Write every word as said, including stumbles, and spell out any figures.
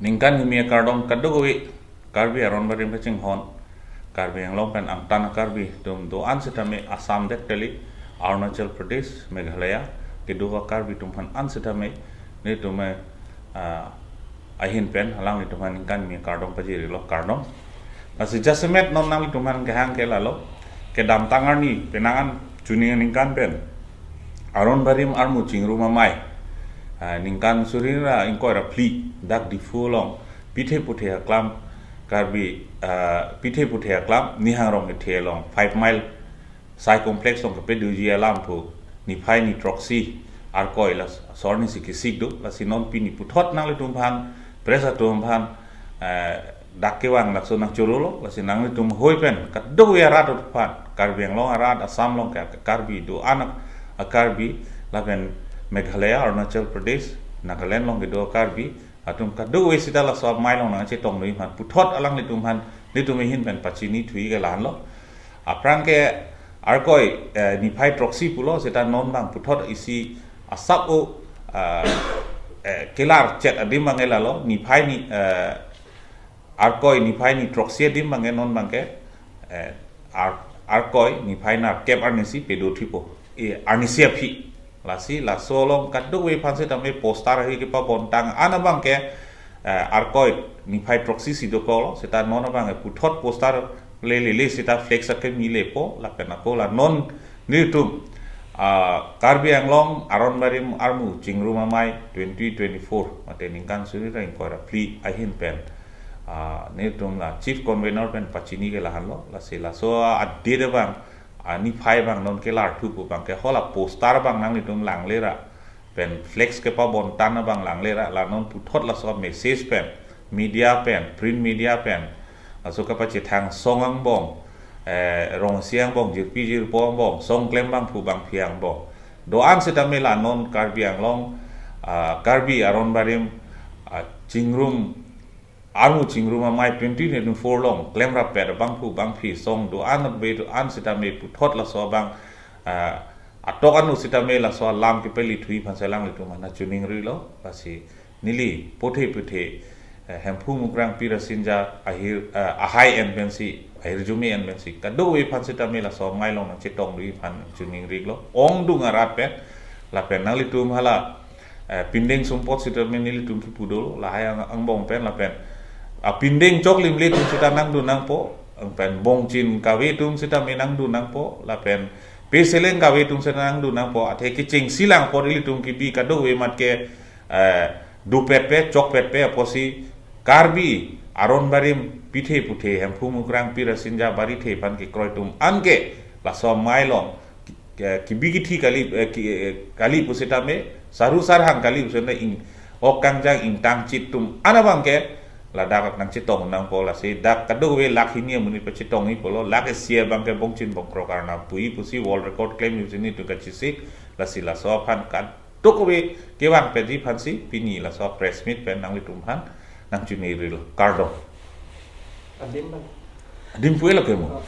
Ningkan kimi akardom kadokave Karbi aron barim kachinghon, Karbi Anglong pen angtan Karbi atum do-an sitame Assam det kali, Arunachal Pradesh, Meghalaya kedo Karbi atum aphan an sitame netum, ah, ahin pen alanglitum aphan ningkan kimi akardom pajirilo, kardom. Lasi jasemet non nanglitum aphan kehang ke lalo, kedamtang arni penang an chini aningkan pen aron barim armu chingrum amei, ah, ningkan suri ra ingkoi ra phli dak Diphu along pithe puthe aklam, Karbi, ah, pithe puthe aklam Nihang Rong kethe along five mile Sai Complex along kepadoji alam pu niphai ni throksi Arkoi laso arni si kesik do, lasi non pini puthot nanglitum aphan, press atum aphan, eh, dak kevang laso nangchorolo, lasi nanglitum hoi pen kadokave arat aphan, Karbi Anglong arat, Assam along ke Karbi do-an a Karbi, lapen Meghalaya, Arunachal Pradesh, Nagaland along kedo Karbi atum kadokave sita laso amei along nangchetong noi aphan puthot alanglitum aphan netum ahin pen pachini thui ke la-anlo. Aphrang ke Arkoi, eh, niphai throksi pulo, sita non abang puthot isi asap o, ah, eh, kelar chet adim abang ke lalo, niphai ni, eh, Arkoi niphai ni throksi adim abang ke non abang ke, eh, Ar-, Arkoi niphai nerkep arni si pedo thupo. Eh, arni si aphi. Lasi laso along kadokave aphan sitame poster ahi kepabontang an abang ke, eh, Arkoi niphai throksi si dokoklo, sita non abang ke puthot poster le le le sita flex akemi lepo, lapen ako la non netum, ah, Karbi Anglong aron barim armu chingrum amei twenty twenty-four, mate ningkan suri ra ingkoi ra phli ahin pen, ah, netum la chief convener pen pachini ke la-anlo, lasi laso a-date abang, ah, niphai abang non kelar thu pu abang ke hala poster abang nanglitum langle ra pen flex kepabontang abang langle ra, la non puthot laso message pen, media pen, print media pen, laso kapachethang song angbong, eh, rong isi angbong, jirpi jirpo angbong, song klem abangphu bangphi angbong, do-an sitame la non Karbi Anglong, ah, Karbi aron barim, ah, chingrum, armu chingrum amei twenty twenty-four along klem rapet abangphu bangphi song do-an ave do-an sitame puthot laso abang, ah, atok anu sitame laso alam kepali thui aphan si alanglitum aphan nangchiningrilo, lasi neli puthe puthe, eh, Hemphu Mukrang Pi Rasinja ahir, eh, ahai an pensi, ahirjume an pensi kadokave aphan sitame laso amei along nangchetong dui aphan nangchiningrilo, ongdung arat pen, lapen nanglitum hala, eh, pindeng sumpot sitame nelitum kipu dolo, lahai ang-, angbong pen lapen, ah, pindeng choklimle atum sita nangdun nangpo, pen bongchin kave atum sitame nangdun nangpo, lapen peseleng kave atum sita nangdun nangpo, athe kechengsi lang apot ilitum kibi kadokave mat ke, eh, dupet pe, chokpet pe apotsi Karbi aron barim pithe puthe Hemphu Mukrang Pi Rasinja barithe aphan kekroi atum an ke laso amei along ki-, eh, kibi kithi kali, eh, ki-, eh, kali pusitame, saru sarhang kali pusitame ing-, ok kangjang ingtang chit atum an abang ke ladak nangchetong nangpo, lasi dak kadokave lakh hini amonit pachetongji pulo, lakh isi abang ke bongchin bongkrok arnam puji pusi world record klemji pusi netum kachesik, lasi laso aphan kadokave kevang petji aphansi pini laso press meet pen nanglitum aphan nangchiningrilo, kardom. Adim abang. Adim pu-e lo ke mo.